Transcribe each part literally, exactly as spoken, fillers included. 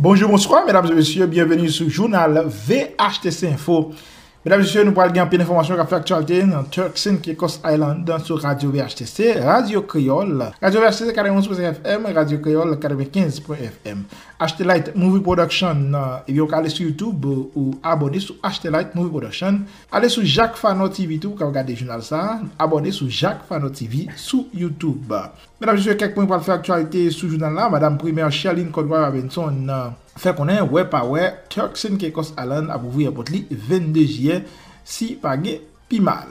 Bonjou, bonswa, medam e mesye, byenveni sou jounal V H T C Info. Medam e mesye, nou pral gen anpil enfòmasyon k ap fè aktyalite nan Turks and Caicos Island sou Radyo V H T C, Radyo Kreyòl, Radyo V H T C katrevenn onz pwen senk F M, Radyo Kreyòl katrevenkenz pwen F M. H T Light Movie Production, euh, ebyen, ou ka ale sou YouTube ou abòne sou H T Light Movie Production. Ale sou Jacques Fano T V tou, ou ka gade jounal sa a. Abòne sou Jacques Fano T V sou YouTube. Medam e mesye, kèk pwen pral fè aktyalite sou jounal la. Madam Primè Sherline Cordroy Robinson, euh, fè konnen, wè pa wè, Turks and Caicos Island ap ouvri èpòt li vennde jiyè, si pa gen pi mal.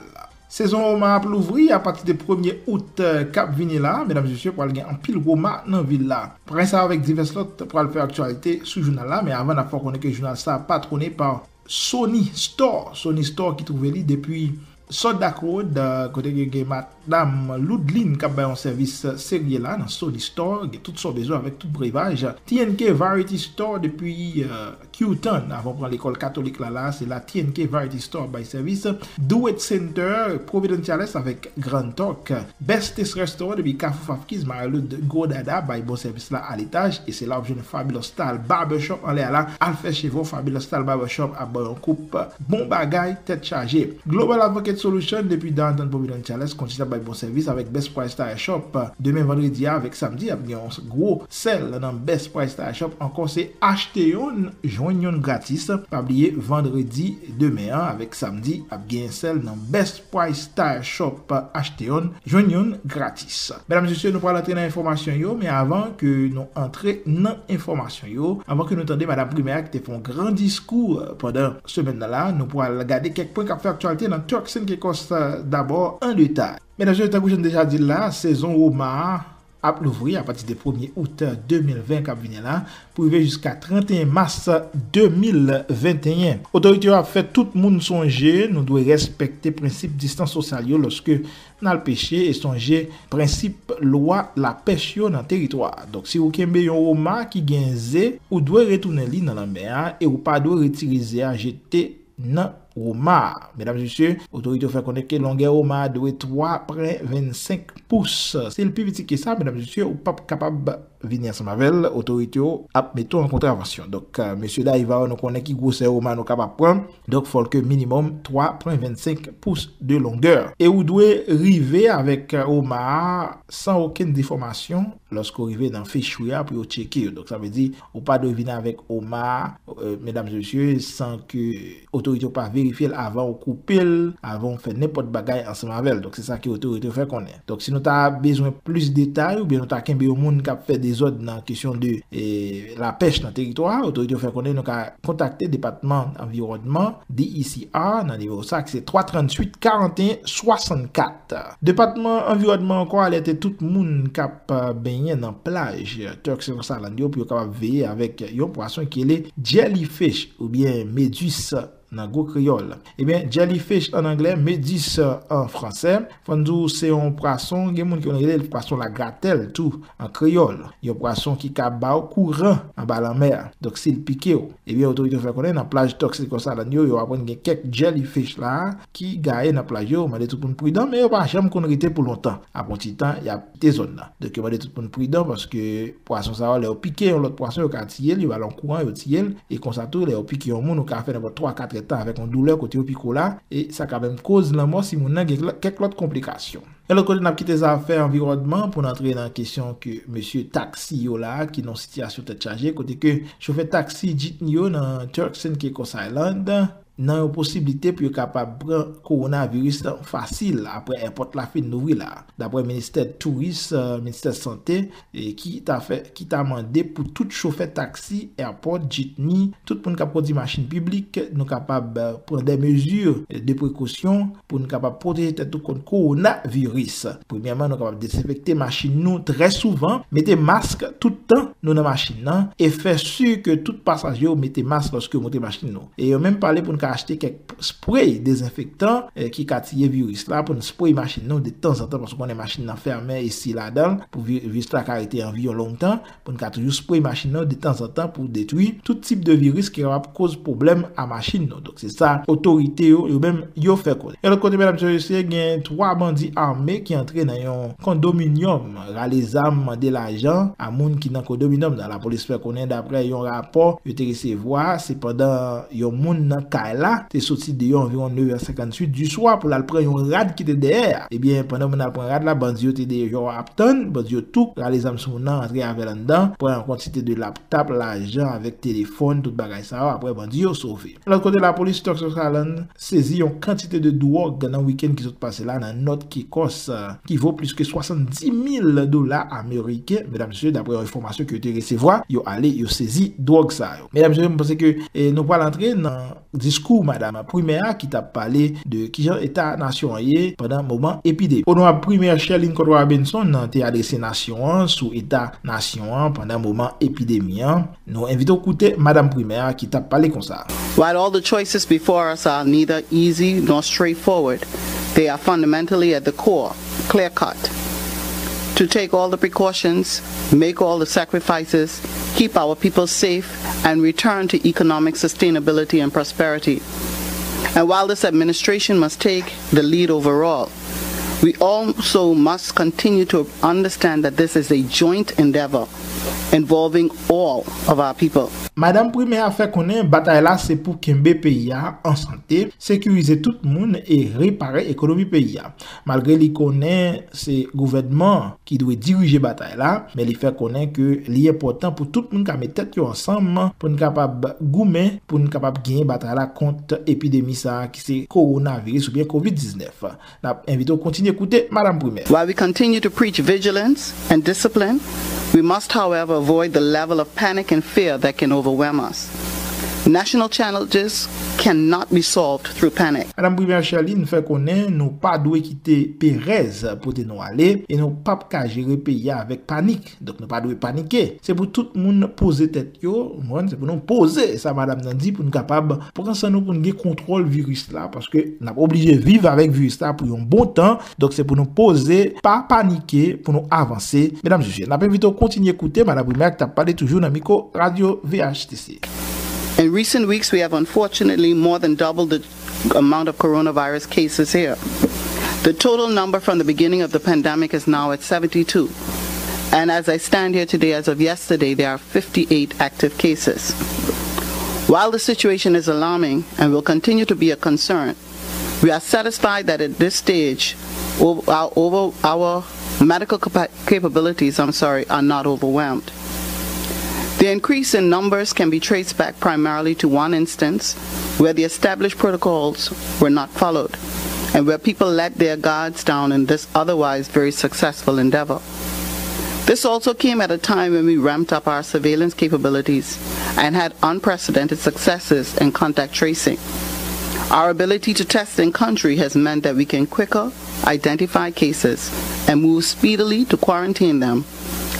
Sezon Oma ap louvri apati de premye out, euh, k ap vini la. Medam e mesye, pral gen anpil Oma nan vil la. Pwen sa avèk divès lòt pral fè aktyalite sou jounal la, men avan n ap fè w konnen ke jounal sa patwone pa Sony Store. Sony Store ki twouve li depi Soddak Road, euh, kote ke gen madam Loudline k ap bay yon sèvis serye la nan Sony Store. Gen tout sa w bezwen avèk tout brevaj. T and K Variety Store depi, euh, Q-Town, avan w pran lekòl katolik la, la, se la T and K Variety Store bay sèvis. Do It Center, Providenciales avèk Grand Talk. Best Taste Restaurant depi Kafou Fafkiz, Marie-Lourdes Godada bay bon sèvis la a letaj. E se la w ap jwenn Fabulous Style Barbershop anlè a la. Al fè cheve w, Fabulous Style Barbershop ap ba w yon koup bon bagay, tèt chaje. Global Advocate Solution depi Downtown Providenciales kontinye ap bay bon sèvis avèk Best Price Tire Shop. Demen vandredi a avèk samdi ap gen yon gwo sèl nan Best Price Tire Shop ankò, se achte yonn, jwenn yonn gratis. Pa bliye vandredi demen an avèk samdi ap gen sèl nan Best Price Tire Shop, achte yonn, jwenn yonn gratis. Medam e mesye, nou pral antre nan enfòmasyon yo, men avan ke nou antre nan enfòmasyon yo, avan ke nou tande Madam Primè a ki te fè yon gran diskou, euh, pandan semèn nan la, nou pral gade kèk pwen k ap fè aktyalite nan Turks and Caicos, euh, dabò an detay. Medam e mesye, tankou jan n deja di l la, sezon Oma a ap louvri apati de premye out de mil ven k ap vini la pou rive jiska trannteyen mas de mil venteyen. Otorite yo ap fè tout moun sonje nou dwe respekte prensip distans sosyal yo lòske n al peche e sonje prensip lwa lapèch yo nan teritwa a. Donk, si ou kenbe yon Oma ki gen ze, ou dwe retounen li nan lanmè a e ou pa dwe retire ze a jete nan Oma a. Medam e mesye, otorite yo fè konnen ke longè Oma a dwe twa pwen vennsenk pous. Si l pi piti ke sa, medam e mesye, ou p ap kapab vini ansanm avè l, otorite yo ap mete w an kontravansyon. Donk, euh, mesye Daiva yo, nou konnen ki gwosè Oma nou kapab pran. Donk, fò l ke minimòm twa pwen vennsenk pous de longè. E ou dwe rive avèk, euh, Oma a san okenn defòmasyon lòske w rive nan fechwi a pou yo tcheke yo. Donk, sa vle di, ou pa dwe vini avèk Oma a, euh, medam e mesye, san ke otorite yo pa verifye l avan ou koupe l, avan ou fè nenpòt bagay ansanm avè l. Donk, se sa ke otorite yo fè konnen. Donk, si nou ta bezwen plis detay oubyen nou ta kenbe yon moun k ap fè dezòd nan kesyon de, e, lapèch nan teritwa a, otorite yo fè konnen nou ka kontakte Depatman Anviwònman, D E C R, nan nimewo sa ki se twa tranntuit karanteyen swasannkat. Depatman Anviwònman ankò alète tout moun k ap, euh, benyen nan plaj Turks and Caicos Island yo pou yo kapab veye avèk yon pwason ki rele jellyfish oubyen medis nan gwo kreyòl. Ebyen, jellyfish an anglè, medis an fransè, fò n di w se yon pwason, gen moun ki konn rele l pwason lagratèl tou an kreyòl. Yon pwason ki ka ba w kouran anba lanmè a. Donk, si l pike w, ebyen, otorite yo fè konnen nan plaj Turks and Caicos Island yo, yo aprann gen kèk jellyfish la ki gaye nan plaj yo, mande tout moun pridan, men yo pa janm konn rete pou lontan. Apre yon ti tan, y ap kite zòn nan. Donk, yo mande tout moun pridan paske pwason sa yo, lè yo pike yon lòt pwason, yo ka tiye l, yo ba l yon kouran, yo tiye l. E konsa tou, lè yo pike yon moun, ou ka fè nenpòt twa, kat èdtan avèk yon doulè kote yo pike w la, e sa ka menm koz lanmò si moun nan gen lò-, kèk lòt konplikasyon. Yon lòt kote, n ap kite zafè anviwònman pou n antre nan kesyon ke mesye taksi yo la, ki nan sitiyasyon tèt chaje, kote ke chofè taksi jitni yo nan Turks and Caicos Island, nan yon posiblite pou yo kapab pran kowonaviris la fasil apre èpòt la fin louvri la. Daprè ministè touris, euh, ministè sante, e ki ta fè, ki ta mande pou tout chofè taksi, èpòt, jitni, tout moun k ap kondui machin piblik, nou kapab, euh, pran de mezi, euh, de prekosyon pou nou kapab pwoteje tèt nou kont kowonaviris. Premyèman, nou kapab dezenfekte machin nou trè souvan, mete mask tout tan nou nan machin nan, e fè si ke tout pasaje yo mete mask lòske yo monte machin nou. E yo menm pale pou n achte kèk spray dezenfektan, eh, ki ka tiye viris la pou n spray machin nou detanzantan, paske w konnen machin nan fèmen esi ladan l, pou vi-, viris la ka rete an vi yon long tan, pou n ka toujou spray machin nou detanzantan pou detwi tout tip de viris ki kapab koz pwoblèm a machin nou. Donk, se sa otorite yo, yo menm, yo fè konnen. Yon lòt kote, medam, mesye, gen twa bandi ame ki antre nan yon kondominyòm, rale zam, mande lajan a moun ki nan kondominyòm nan. Lapolis fè konnen, daprè yon rapò yo te resevwa, se pandan yon moun nan kay la te soti deyò anviwon nèf è senkanntuit di swa pou l al pran yon rad ki te dèyè a. Ebyen, pandan moun nan al pran rad la, bandi yo te deyò ap tann, bandi yo tou rale zam sou moun nan, antre avè l anndan, pran yon kantite de laptop, lajan avèk telefòn, tout bagay sa yo, aprè bandi yo sove. Lòt kote, lapolis Turks and Caicos Island sezi yon kantite de dwòg nan wikenn ki sot pase la nan North Caicos, eh, ki vo plis ke swasanndis mil dola ameriken. Medam, mesye, daprè yon enfòmasyon ke yo te resevwa, yo ale, yo sezi dwòg sa yo. Medam, mesye, mwen panse ke, eh, nou pral antre nan diskou madanm Primè a ki t ap pale de kijan eta nasyon an ye pandan moman epidemi. Onorab Primè Sherline Cottoir Benson te adrese nasyon an sou eta nasyon an pandan moman epidemi an. Nou envite w koute Madanm Primè a ki t ap pale konsa. While all the choices before us are neither easy nor straightforward, they are fundamentally at the core clear cut. To take all the precautions, make all the sacrifices, keep our people safe, and return to economic sustainability and prosperity. And while this administration must take the lead overall, we also must continue to understand that this is a joint endeavor involving all of our people. Madanm Primè a fè konnen batay la se pou kenbe peyi a an sante, sekirize tout moun e repare ekonomi peyi a. Malgre li konnen se gouvènman ki dwe dirije batay la, men li fè konnen ke li enpòtan pou tout moun ka met tèt yo ansanm pou n kapab goumen, pou n kapab genyen batay la kont epidemi sa a ki se kowonaviris oubyen kovid diznèf. N ap envite w kontinye koute Madanm Primè. While we continue to preach vigilance and discipline, we must, however, avoid the level of panic and fear that can overwhelm us. National challenges cannot be solved through panic. Madanm Primè Sherline fè konnen nou pa dwe kite perèz pote nou ale e nou p ap ka jere peyi a avèk panik. Donk, nou pa dwe panike. Se pou tout moun poze tèt yo, w konprann? Se pou nou poze, sa madanm nan di, pou n kapab pran san nou, pou n gen kontwòl viris la, paske n ap oblije viv avèk viris la pou yon bon tan. Donk, se pou nou poze, pa panike, pou nou avanse. Medam, mesye, n ap envite w kontinye koute Madanm Primè a ki t ap pale toujou nan mikwo radyo V H T C. In recent weeks, we have unfortunately more than doubled the amount of coronavirus cases here. The total number from the beginning of the pandemic is now at seventy-two. And as I stand here today, as of yesterday, there are fifty-eight active cases. While the situation is alarming and will continue to be a concern, we are satisfied that at this stage, ov-, our, over, our medical capa-, capabilities, I'm sorry, are not overwhelmed. The increase in numbers can be traced back primarily to one instance where the established protocols were not followed and where people let their guards down in this otherwise very successful endeavor. This also came at a time when we ramped up our surveillance capabilities and had unprecedented successes in contact tracing. Our ability to test in country has meant that we can quicker identify cases and move speedily to quarantine them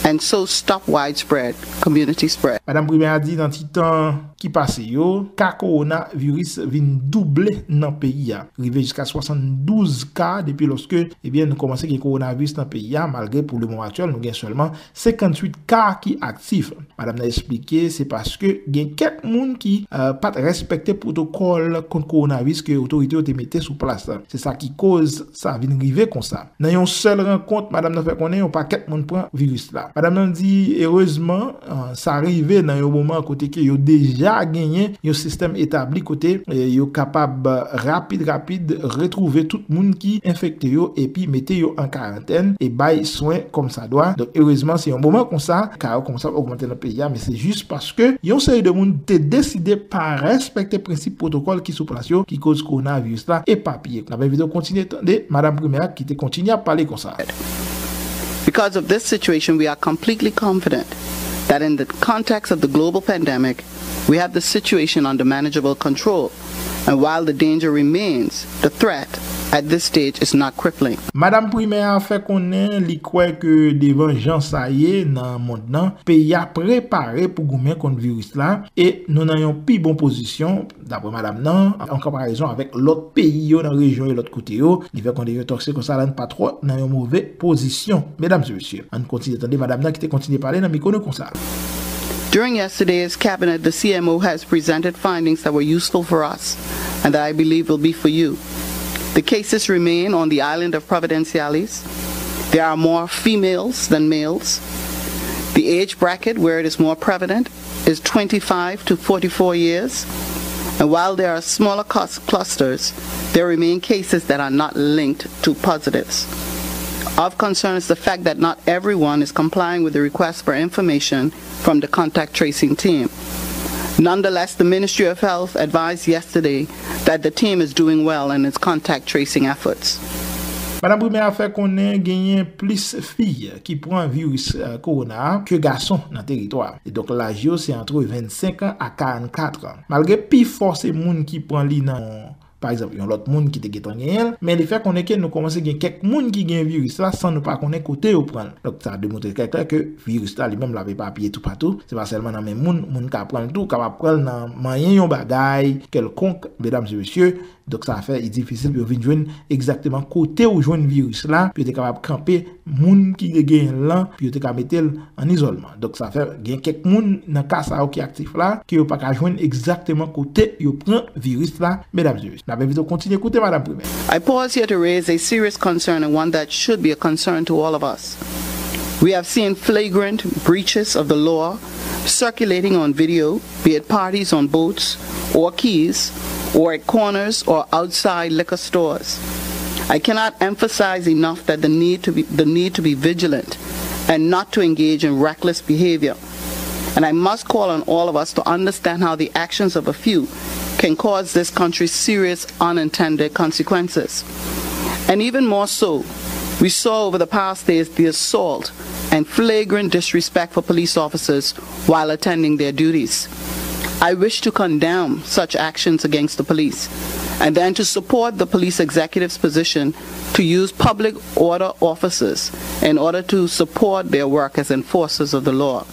and so stop widespread community spread. Madanm Primè a di nan ti tan ki pase yo, ka kowonaviris vin double nan peyi a, rive jiska swasanndouz ka depi lòske, ebyen, nou kòmanse gen kowonaviris nan peyi a, malgre pou lemoman aktyèl, nou gen sèlman senkanntuit ka ki aktif. Madanm nan eksplike se paske gen kèk moun ki, eh, pa t respekte pwotokòl kont kowonaviris ke otorite yo te mete sou plas la. Se sa ki koz sa vin rive konsa. Nan yon sèl rankont, madanm nan fè konnen yon pakèt moun pran viris la. Madanm nan di, erezman, eh, sa rive nan yon moman kote ke yo deja genyen yon sistèm etabli kote, eh, yo kapab, eh, rapid, rapid retwouve tout moun ki enfekte yo epi mete yo an karantèn e bay swen kòmsadwa. Donk, erezman, se yon moman konsa, ka yo kòmanse ap ogmante nan peyi a, men se jis paske yon seri de moun te deside pa respekte prensip pwotokòl ki sou plas yo ki koz kowonaviris la epapiye. N ap envite w kontinye tande Madanm Primè a ki te kontinye ap pale konsa. Because of this situation, we are completely confident that in the context of the global pandemic, we have the situation under manageable control. And while the danger remains, the threat at this stage is not crippling. Madanm Primè a fè konnen li kwè ke devan jan sa ye nan mond lan, peyi a prepare pou goumen kont viris la e nou nan yon pi bon pozisyon, dapre madanm nan, an konparezon avèk lòt peyi yo nan rejyon e lòt kote yo. Li fè konnen ke Turks Second Island pa twò nan yon move pozisyon. Medam e mesye, ann kontinye tande madanm nan ki te kontinye pale nan mikwo nou konsa. During yesterday's cabinet, the C M O has presented findings that were useful for us and that I believe will be for you. The cases remain on the island of Providenciales. There are more females than males. The age bracket where it is more prevalent is twenty-five to forty-four years. And while there are smaller cus- clusters, there remain cases that are not linked to positives. Of concern is the fact that not everyone is complying with the request for information from the contact tracing team. Nonetheless, the Ministry of Health advised yesterday that the team is doing well in its contact tracing efforts. Madanm Primè a fè konnen genyen plis fi ki pran viris eh, kowona a ke gason nan teritwa. E donk laj yo se antre vennsenk an a karannkat an. Malgre pifò se moun ki pran li nan pa egzanp, yon lòt moun ki te gentan genyen l, men li fè konnen ke nou kòmanse gen kèk moun ki gen viris la san nou pa konnen kote yo pran l. Donk, sa demontre trè klè ke viris la li menm l ap epapiye toupatou. Se pa sèlman nan men moun, moun ka pran l tou, kapab pran l nan manyen yon bagay kèlkonk, medam e mesye. Donk, sa fè li difisil pou yo vin jwenn egzakteman kote ou jwenn viris la, pou yo te kapab kanpe moun ki te genyen l lan, pou yo te ka mete l an izòlman. Donk, sa fè gen kèk moun nan ka sa yo ki aktif la, ke yo pa ka jwenn egzakteman kote yo pran viris la, medam e mesye. N ap envite w kontinye koute Madanm Primè. I pause here to raise a serious concern and one that should be a concern to all of us. We have seen flagrant breaches of the law circulating on video, be it parties on boats or keys, or at corners or outside liquor stores. I cannot emphasize enough that the need to be, the need to be vigilant and not to engage in reckless behavior. And I must call on all of us to understand how the actions of a few can cause this country serious unintended consequences. And even more so, we saw over the past days the assault and flagrant disrespect for police officers while attending their duties. I wish to condemn such actions against the police and then to support the police executive's position to use public order officers in order to support their work as enforcers of the law.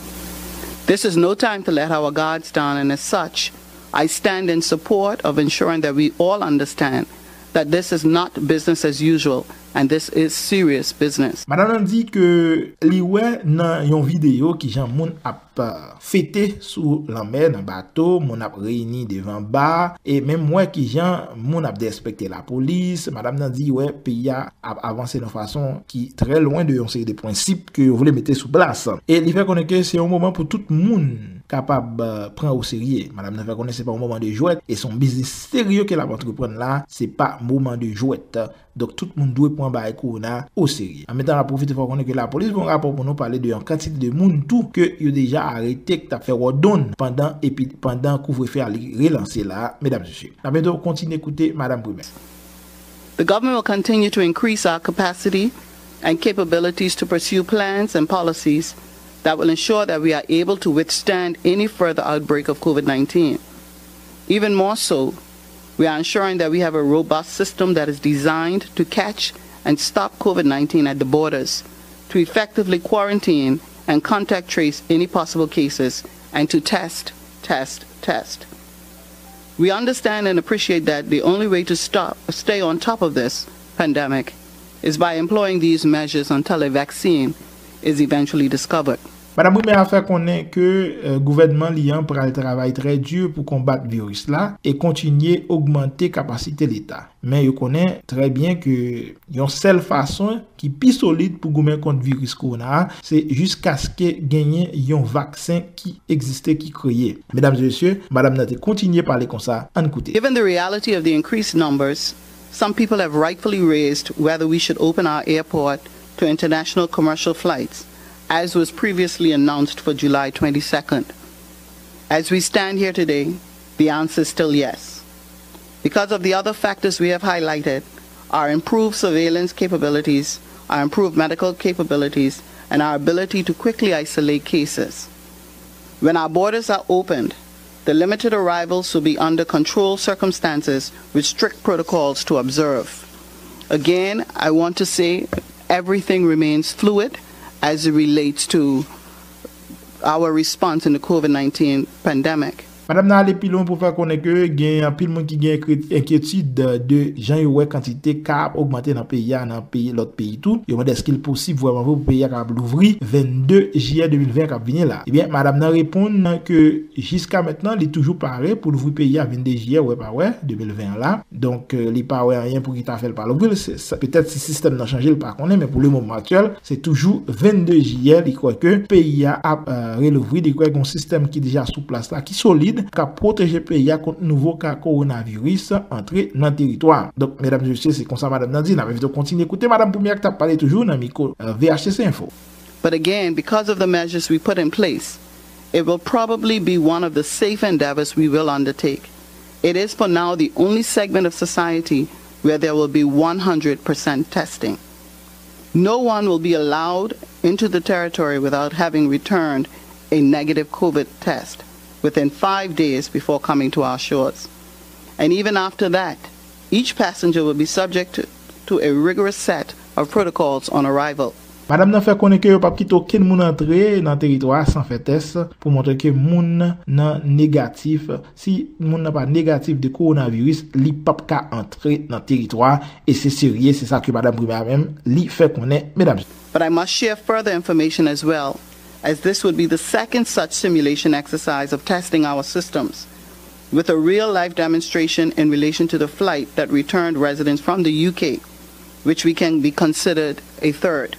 This is no time to let our guards down, and as such, I stand in support of ensuring that we all understand that this is not business as usual and this is serious business. Madanm nan di ke li wè nan yon videyo kijan moun ap fete sou lanmè nan bato, moun ap reyini devan ba, e menm wè kijan moun ap derespekte lapolis. Madanm nan di wè peyi a ap avanse nan fason ki trè lwen de yon seri de prensip ke yo vle mete sou plas. E li fè konnen ke se yon moman pou tout moun kapab pran oserye. Madanm nan fè konnen se pa yon moman de jwèt e se yon biznis serye ke l ap antreprann la, se pa moman de jwèt. Donk, tout moun dwe pran bagay kowona oserye. An menm tan, n ap pwofite fè w konnen ke lapolis voye yon rapò pou nou pale de yon kantite de moun tou ke yo deja arete, ki t ap fè wòdonn pandan epi pandan kouvrefe a li relanse la, medam mesye. N ap mete w kontinye koute Madanm Primè. The government will continue to increase our capacity and capabilities to pursue plans and policies that will ensure that we are able to withstand any further outbreak of COVID nineteen. Even more so, we are ensuring that we have a robust system that is designed to catch and stop COVID nineteen at the borders, to effectively quarantine and contact trace any possible cases, and to test, test, test. We understand and appreciate that the only way to stop, stay on top of this pandemic is by employing these measures until a vaccine is eventually discovered. Madanm Primè a fè konnen ke gouvènman li an pral travay trè di pou konbat viris la e kontinye ogmante kapasite Leta. Men yo konnen trè byen ke yon sèl fason ki pi solid pou goumen kont viris kowona a, se jiskaske genyen yon vaksen ki egziste, ki kreye. Medam e mesye, madanm nan te kontinye pale konsa, ann koute. Given the reality of the increased numbers, some people have rightfully raised whether we should open our airport to international commercial flights, as was previously announced for July twenty-second. As we stand here today, the answer is still yes. Because of the other factors we have highlighted, our improved surveillance capabilities, our improved medical capabilities, and our ability to quickly isolate cases. When our borders are opened, the limited arrivals will be under controlled circumstances with strict protocols to observe. Again, I want to say everything remains fluid as it relates to our response in the COVID nineteen pandemic. Madanm nan ale pi lwen pou fè konnen ke gen anpil moun ki gen enkyetid de jan yo wè kantite ka ap ogmante nan peyi a, nan peyi, lòt peyi tou. Yo mande èske l posib vrèman vre pou peyi a kapab louvri vennde jiyè de mil ven k ap vini la. Ebyen, madanm nan reponn ke jiska mentnan, li toujou pare pou louvri peyi a vennde jiyè, wè pa wè, de mil ven an la. Donk, li pa wè anyen pou ki ta fè l pa louvri l. Petèt si sistèm nan chanje, l pa konnen, men pou le moman aktyèl, se toujou vennde jiyè, li kwè ke peyi a ap relouvri, li kwè gen yon sistèm ki deja sou plas la, ki solid, k ap pwoteje peyi a kont nouvo ka kowonaviris antre nan teritwa. Donk, medam e mesye, se konsa madanm nan di. N ap envite w kontinye koute madanm premyè k t ap pale toujou nan mikwo V H T C Info. But again, because of the measures we put in place, it will probably be one of the safe endeavors we will undertake. It is for now the only segment of society where there will be one hundred percent testing. No one will be allowed into the territory without having returned a negative COVID test within five days before coming to our shores. And even after that, each passenger will be subject to, to a rigorous set of protocols on arrival. Madanm nan fè konnen ke yo p ap kite okenn moun antre nan teritwa a san fè tès pou montre ke moun nan negatif. Si moun nan pa negatif de kowonaviris, li p ap ka antre nan teritwa a, e se serye, se sa ke madanm premyè a menm, li fè konnen, medam. But I must share further information as well, as this would be the second such simulation exercise of testing our systems, with a real-life demonstration in relation to the flight that returned residents from the U K, which we can be considered a third.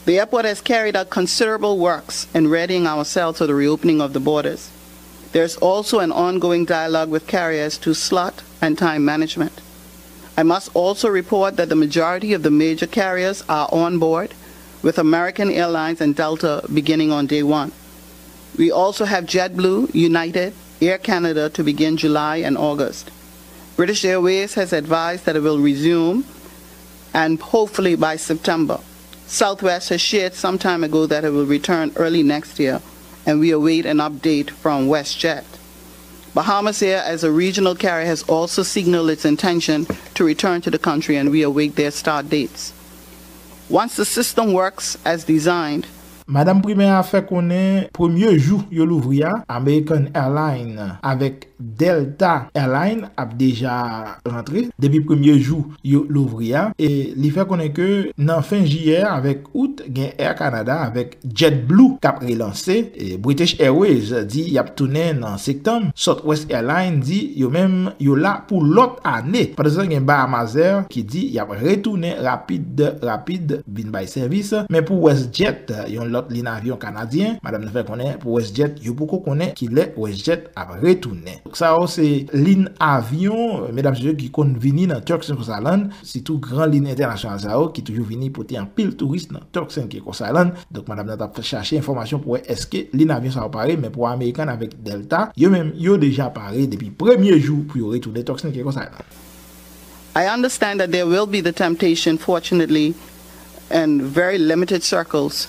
The airport has carried out considerable works in readying ourselves for the reopening of the borders. There's also an ongoing dialogue with carriers to slot and time management. I must also report that the majority of the major carriers are on board, with American Airlines and Delta beginning on day one. We also have JetBlue, United, Air Canada to begin July and August. British Airways has advised that it will resume, and hopefully by September. Southwest has shared some time ago that it will return early next year, and we await an update from WestJet. Bahamas Air, as a regional carrier, has also signaled its intention to return to the country, and we await their start dates. Once the system works as designed, Madanm premyè a fè konnen premye jou yo louvri a, American Airlines avèk Delta Airlines ap deja rantre depi premye jou yo louvri a. E li fè konnen ke nan fen jiyè avèk out, gen Air Canada avèk JetBlue k ap relanse. E British Airways di y ap tounen nan septanm. Southwest Airlines di yo menm yo la pou lòt ane. Pandansetan, gen Bahamas Air ki di y ap retounen rapid, rapid vin bay sèvis. Men pou WestJet, yon lòt liy avyon kanadyen, madanm nan fè konnen pou WestJet, yo poko konnen kilè WestJet ap retounen. Sa yo se liy avyon, medam e mesye, ki konn vini nan Turks and Caicos Island, sitou gran liy entènasyonal sa yo ki toujou vini pote anpil touris nan Turks and Caicos Island. Donk, madanm nan t ap chache enfòmasyon pou wè èske liy avyon sa yo pare, men pou American avèk Delta, yo menm, yo deja pare depi premye jou pou yo retounen Turks and Caicos Island. I understand that there will be the temptation, fortunately, in very limited circles,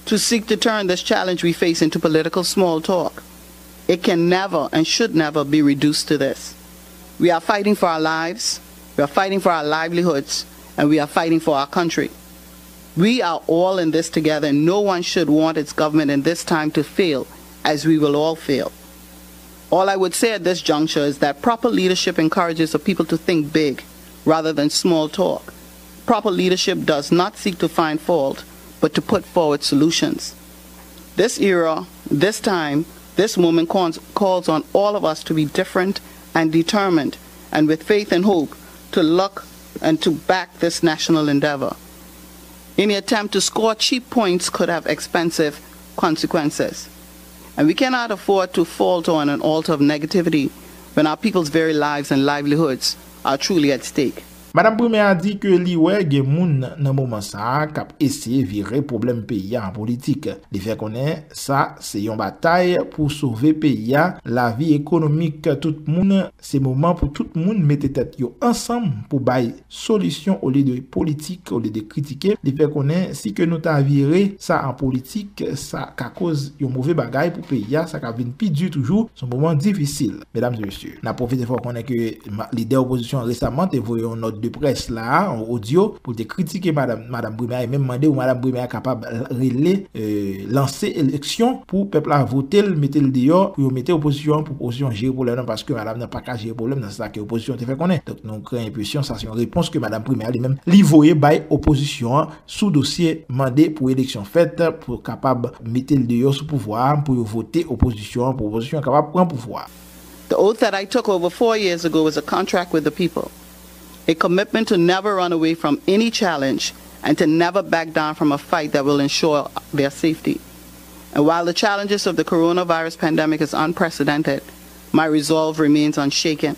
to seek to turn this challenge we face into political small talk. It can never and should never be reduced to this. We are fighting for our lives, we are fighting for our livelihoods, and we are fighting for our country. We are all in this together, and no one should want its government in this time to fail, as we will all fail. All I would say at this juncture is that proper leadership encourages the people to think big rather than small talk. Proper leadership does not seek to find fault, but to put forward solutions. This era, this time, this moment calls, calls on all of us to be different and determined, and with faith and hope, to look and to back this national endeavor. Any attempt to score cheap points could have expensive consequences. And we cannot afford to falter on an altar of negativity when our people's very lives and livelihoods are truly at stake. Madanm premyè a di ke li wè gen moun nan moman sa a k ap eseye vire pwoblèm peyi a an politik. Li fè konnen sa se yon batay pou sove peyi a, lavi ekonomik tout moun. Se moman pou tout moun mete tèt yo ansanm pou bay solisyon olye de politik, olye de kritike. Li fè konnen si ke nou ta vire sa an politik, sa ka koz yon move bagay pou peyi a, sa ka vin pi di toujou. Se yon moman difisil, medam e mesye. N ap pwofite fè w konnen ke lidè opozisyon an resaman te voye yon nòt de près la, yon odyo, pou l te kritike madanm, madanm Brumaire, e menm mande pou madanm Brumaire kapab rele, e, lanse eleksyon pou pèp la vote l, mete l deyò, pou yo mete opozisyon an, pou opozisyon an jere pwoblèm nan, paske madanm nan pa ka jere pwoblèm nan, se sa ke opozisyon te fè konnen. Donk, nou gen enpresyon, sa se yon repons ke madanm Brumaire li menm, li voye bay opozisyon an sou dosye mande pou eleksyon fèt, pou kapab mete l deyò sou pouvwa a, pou yo vote opozisyon an, pou opozisyon an kapab pran pouvwa a. The oath that I took over four years ago was a contract with the people, a commitment to never run away from any challenge and to never back down from a fight that will ensure their safety. And while the challenges of the coronavirus pandemic is unprecedented, my resolve remains unshaken.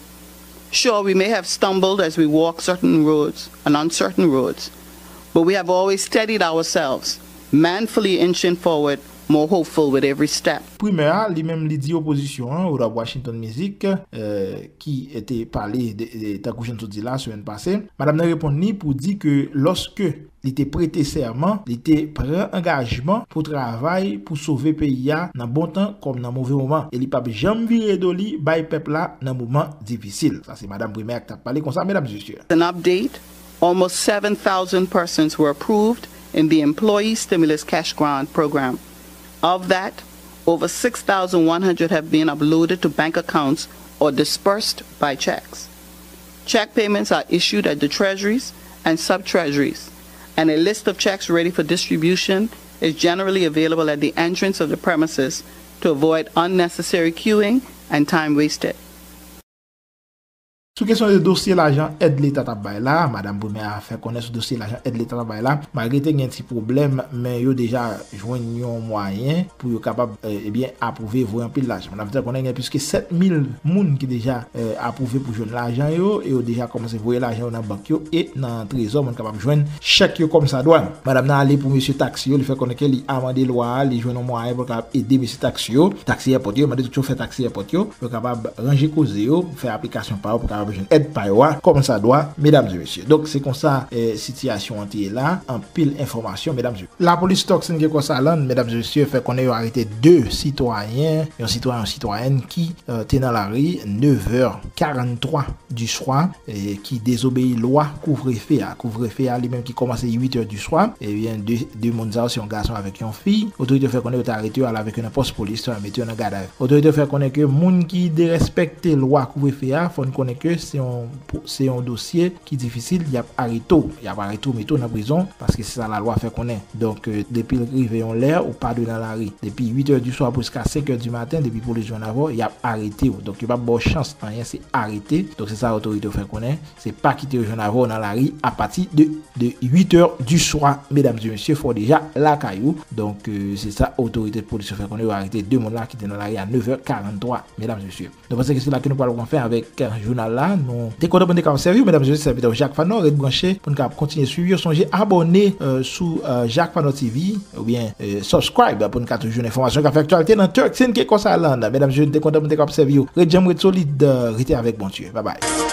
Sure, we may have stumbled as we walk certain roads and uncertain roads, but we have always steadied ourselves, manfully inching forward, more hopeful with every step. Primè a, li menm li di opozisyon an, Rob Washington Mizik, ki te pale de, de, tankou jan n sot di la, semèn pase, madanm nan reponn li pou di ke lòske li te prete sèman, li te pran angajman pou travay pou sove peyi a nan bon tan kòm nan move moman, e li p ap janm vire do li bay pèp la nan moman difisil. Sa se madanm Brumaire k t ap pale konsa, medam e mesye. An update, almost seven thousand persons were approved in the Employee Stimulus Cash Grant Program. Of that, over six thousand one hundred have been uploaded to bank accounts or dispersed by checks. Check payments are issued at the treasuries and sub-treasuries, and a list of checks ready for distribution is generally available at the entrance of the premises to avoid unnecessary queuing and time wasted. Sou kesyon de dosye lajan èd Leta t ap bay la, madanm Brumaire fè konnen sou dosye lajan èd Leta t ap bay la, malgre te gen ti pwoblèm, men yo deja jwenn yon mwayen pou yo kapab, eh, ebyen, apwouve voye anpil lajan. Madanm fè konnen gen plis ke sèt mil moun ki deja, eh, apwouve pou jwenn lajan yo, e yo deja kòmanse voye lajan yo nan bank yo e nan trezò, moun kapab jwenn chèk yo kòmsadwa. Madanm nan ale pou mesye taksi yo, li fè konnen ke li amande lwa a, li jwenn yon mwayen pou l kapab ede mesye taksi yo, taksi èpòt yo, mande tout chofè taksi èpòt yo, yo kapab ranje koze yo, fè aplikasyon pa yo pou kapab jwenn èd pa yo a, kòmsadwa, medam e mesye. Donk, se konsa, eh, sitiyasyon an te ye la, anpil enfòmasyon, medam e mesye. Lapolis Tucson Caicos Island, medam e mesye, fè konnen yo arete de sitwayen, yon sitwayen, yon sitwayèn ki, eh, te nan lari, neuf heures quarante-trois du soir, eh, ki dezobeyi lwa kouvrefe a. Kouvrefe a, li menm ki kòmanse uit è du swa, ebyen, de, de moun sa yo, se yon gason avèk yon fi. Otorite yo fè konnen yo te arete yo, al avèk yo nan pòs polis, mete yo nan gadav. Otorite yo fè konnen ke moun ki derespèkte lwa kouvrefe a, fò n konnen ke se yon, se yon dosye ki difisil, y ap arete w. Y ap arete w, mete w nan prizon, paske se sa lalwa fè konnen. Donk, eh, depi l rive yon lè, ou pa dwe nan lari. Depi uit è du swa pou jiska senk è di maten, depi polis jwenn avè w, y ap arete w. Donk, yo p ap ba w chans anyen, se arete. Donk, se sa otorite yo fè konnen. Se pa kite yo jwenn avè w nan lari apati de, de uit è du swa, medam e mesye, fò w deja lakay ou. Donk, eh, se sa otorite polis yo fè konnen, yo arete de moun la ki te nan lari a neuf è karannntwa, medam e mesye. Nou panse ke se la ke nou pral pran fen avèk, eh, jounal la. Nou te kontan pou n te kapab sèvi w, medam e mesye, sèvitè w Jacques Fanor. Ret branche pou n kapab kontinye swiv yo. Sonje abòne, eh, sou, eh, Jacques Fanor T V oubyen, eh, subscribe pou n ka toujou jwenn enfòmasyon k ap fè aktyalite nan Turks and Caicos Island. Medam e mesye, nou te kontan pou n te kapab sèvi w. Ret djanm, ret solid, eh, rete avèk Bondye. Babay.